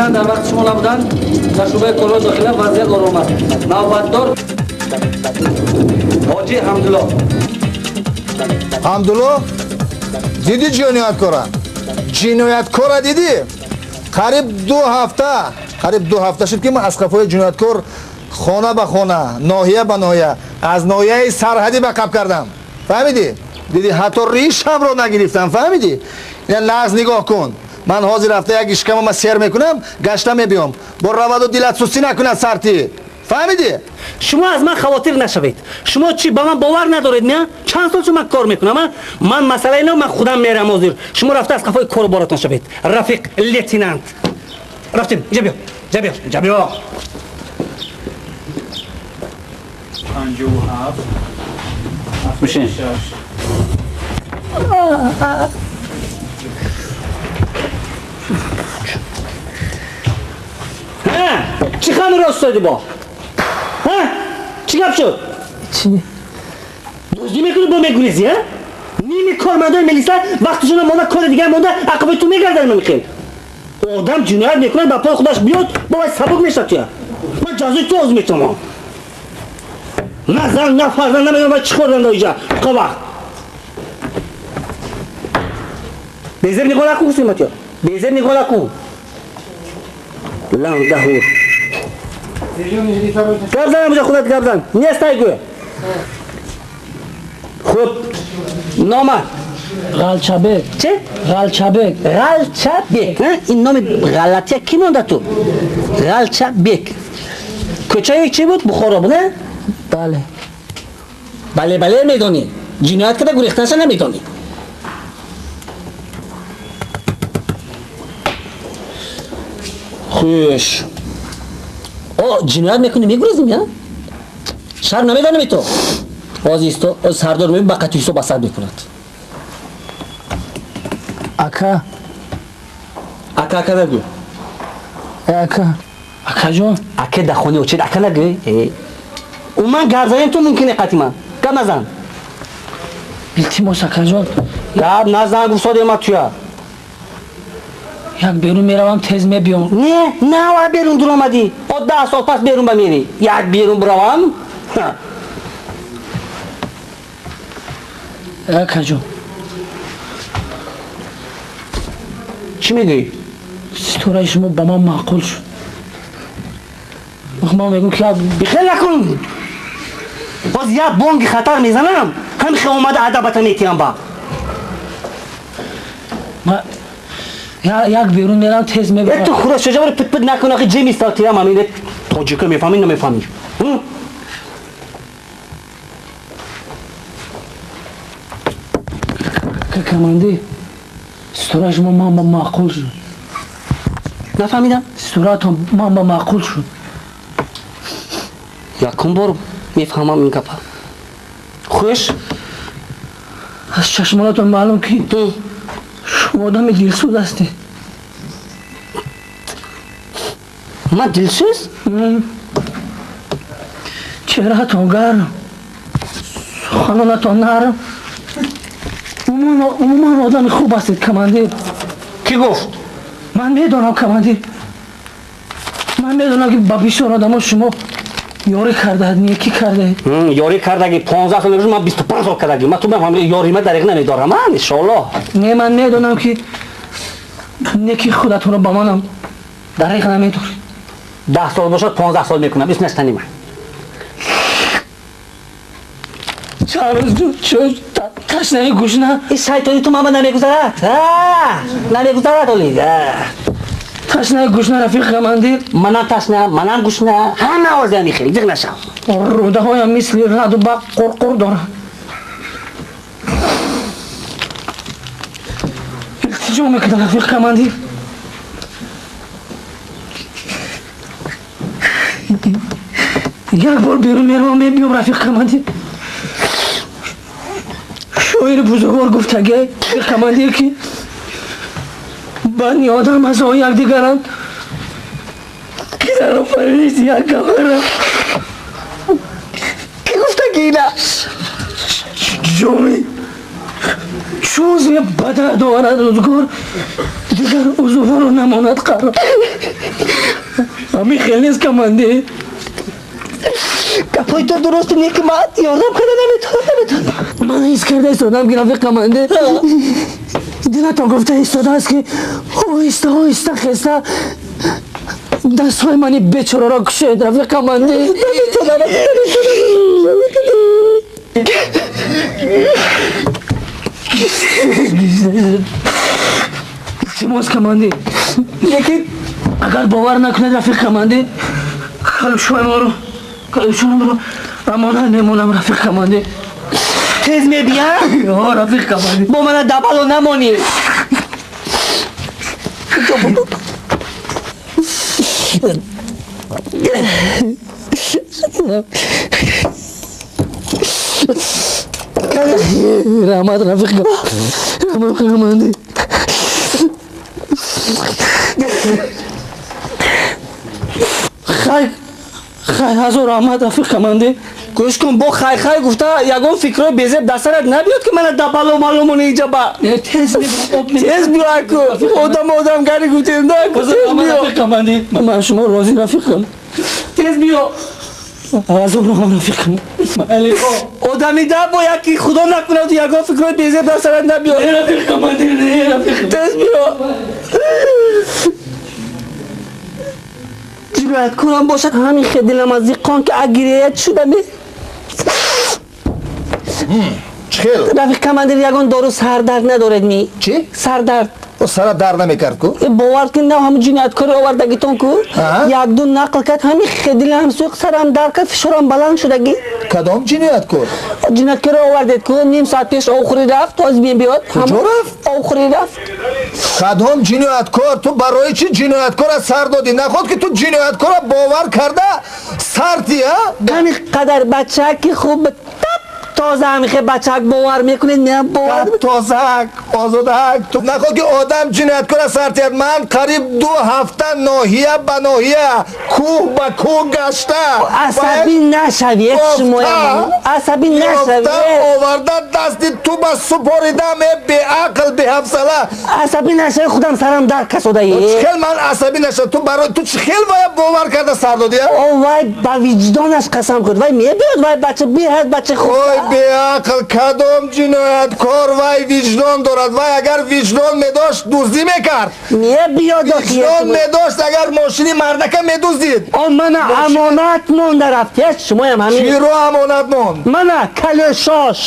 Лейтенант дар вақти шумо набуданд, дар шӯъбаи корҳои дохила вазъият ором аст. Навбатдор Ҳоҷи Ҳамдулло. Ҳамдулло, дидӣ ҷинояткора? Ҷинояткора дидӣ? Қариб 2 ҳафта, қариб 2 ҳафта шуд, ки ман аз қафои ҷинояткор хона ба хона, ноҳия ба ноҳия, аз ноҳияи сарҳадӣ ба қаб кардам. Фаҳмидӣ? Дидӣ, ҳатто ришамро нагирифтам, фаҳмидӣ? Ина нағз нигоҳ кун. Ман ҳозир рафта як ишкамама сер мекунам, гашта мебиём. Бо раваду дилат сустӣ накунад сарти. Фаҳмидӣ? Шумо аз ман хавотир нашавед. Шумо чӣ, ба ман бовар надоред, не? Чанд сол шуд ман кор мекунам, а? Ман масъалаи на, ман худам мерам ҳозир. Шумо рафта аз қафои кору боратон шавед. Рафиқ лейтенант. Рафтем, инҷа биё. Инҷа биё, инҷа биё. 57 Бишин. 76. Ҳа, чӣ хамир истоди бо? Ҳа? Чӣ гап шуд? Чӣ? Дуздӣ мекунӣ, бо мегурезӣ, ҳа? Ними кормандои милиса вақташона монда, кори дигар монда, ақаби ту мегардад мехел. Одам ҷиноят мекунад, ба пои худаш биёд, бо вай сабук мешавад туя. Ман ҷазои ту оз метавонам. На зан, на фарзанд, намедонам вай чӣ хӯрданда иҷа то вақт. Безеб нигоҳ накун, гуфтем туя. Безеб нигоҳ накун. Ландаҳур. Гап зан, амуҷа худат гап зан. Нестай гӯ. Хуб, нома. Ғалчабек. Чӣ? Ғалчабек. Ғалчабек. Ин номи ғалатия кӣ монда ту? Ғалчабек. Кӯчаи чӣ буд? Бухоро буд, не? Бале. Бале, бале медонӣ. Ҷиноят карда гурехтанаша намедонӣ. Хуш. О, ҷиноят мекунӣ, мегурезим, я? Шарм намедонӣ ту? Ҳозир исто, ҳозир сардор мебинӣ, ба қатъи ҳисоб асар мекунад. Ака. Ака, ака нагӯ. Ака. Акаҷон. Ака дар хонаи очед, ака нагӯ. Э. Умуман гап задани ту мумкин не қатъи ман. Гап назан. Илтимос, акаҷон. Гап назан, гуфтодем ман туя. Як берун меравам, тез мебиём. Не, нава берун дуромадӣ. О 10 сол пас берун ба мерӣ. Як берун биравам. Акаҷон. Чӣ мегӯӣ? Ситораи шумо ба ман маъқул шуд. Ман мегӯм ки Бихел накун. Боз як бонги хатар мезанам, ҳам хе омада адабата метиҳам ба. Як берун мерам, тез мебиём. Э, ту худо шуҷа пит пит накун, ахи ҷим истод тирам ҳамин тоҷика мефаҳмӣ, намефаҳмӣ? Командир, ситораи шумо ман ба маъқул шуд. Нафаҳмидам. Ситораатон ман ба маъқул шуд. Якум бор мефаҳмам ин гапа. Хуш? Аз чашмонатон маълум, ки шумо одами дилсӯз ҳастед. Ман дилсӯз? Чеҳраатон гарм, суханонатон нарм. Умуман одами хуб ҳастед, командир. Кӣ гуфт? Ман медонам, командир. Ман медонам, ки ба бисёр одамо шумо ёрӣ кардаед, некӣ кардаед. Ёрӣ кардаги 15 сол мебошад, ман 25 сол кардаги. Ман ту ёрима дариқ намедорам, а, иншоаллоҳ. Не, ман медонам, ки неки худатонро ба манам дариқ намедоред. 10 сол бошад, 15 сол мекунам, ис наштани ман. Чанд рӯз ташнаи гушна. Ин шайтони ту мама намегузарад, намегузарад оли. Ташнаи гушна, рафиқ командир. Манам ташна, манам гушна, ҳама озами хеле диқ нашав. Рӯдаҳоям мисли раъду барқ қурқур дорад. Илтиҷо мекунам, рафиқ командир, як бор берун меравам, мебиём, рафиқ командир. Шоири бузургвор гуфтагӣ, рафиқ командир, ки бани одам аз он якдигаранд, ки дар офариниши як гавҳаранд. Кӣ гуфтагӣ ина? Ҷоми чӯзе ба дард оварад рӯзгор. Дигар узвҳоро намонад қарор. Ҳамин хел нест, командир? Гапҳои ту дуруст, не ки ман ёрдам карда наметавонам. Ман ҳис карда истодам, ки рафиқ командир, дилатон гуфта истодааст, ки оҳиста оҳиста хеста дастҳои мани бечораро кушед, рафиқ командир. Наметавонам. Илтимос, командир. Лекин агар бовар накунед, рафиқ командир, калушои калушоамро амонат мемонам, рафиқ командир. Тез мебия? О, рафиқ командир. Бо мана дабало намонӣ. Раҳмат, рафиқ, раҳмат, командир. Хай, хай, ҳазор раҳмат, рафиқ командир. Гӯш кун, бо хай-хай гуфта ягон фикрҳои безеб дар сарат набиёд, ки мана дабало маломони инҷа ба. Тез. Тез биё, аку. Одам одам гари гуфтем, да, аку, тез биё. Рафиқ командир, ман шумо розӣ, рафиқам. Тез биё. Ҳазор раҳмат, рафиқам. Одами да бо яки худо накунад, ягон фикрҳои безеб дар сарат набиёд. Рафиқ командир, не, рафиқ. Тез биё. Ҷинояткорам бошад, ҳамин хел дилам аз зиқон ки агиреят шудаме. Чӣ хел? Рафиқ командир, ягон дору сардард надоред ми? Чӣ? Сардард. О, сара дард намекард ку? Бовар кун, на, ҳамун ҷинояткори овардагитон ку, якду нақл кард, ҳамин хел дилам сӯхт, сарам дард кард, фишорам баланд шудагӣ. Кадом ҷинояткор? Ҷинояткоро овардед ку, ним соат пеш овхӯрӣ рафт, ҳозир мебиёд. Куҷо рафт? Овхӯрӣ рафт. Кадом ҷинояткор? Ту барои чӣ ҷинояткора сар додӣ? Наход ки ту ҷинояткора бовар карда сарти, а? Ҳамин қадар бачаки хуб, тап тоза, ҳамин бачак бовар мекунед, меам бовар. Тозаак, озодаак, ту наход ки одам ҷинояткора сартият. Ман қариб 2 ҳафта ноҳия ба ноҳия, кӯҳ ба кӯҳ гашта. Асабӣ нашавед шумоям, асабӣ нашавед. Оварда дасти ту ба супоридам, э беақл, беҳавсала. Асабӣ нашавед, худам сарам дард касодаи. Чӣ хел ман асабӣ нашавам? Ту барои ту чӣ хел вая бовар карда сар додӣ? О, вай ба виҷдонаш қасам хӯрд, вай мебиёд, вай бача беҳад бача хуб. Ой, беақл, кадом ҷинояткор вай виҷдон дорад? Вай агар виҷдон медошт, дуздӣ мекард? Мебиёд. Виҷдон медошт, агар мошини мардака медуздид? О, мана амонат монда рафт, шумоям ҳамин. Чиро амонат монд? Мана калӯшош.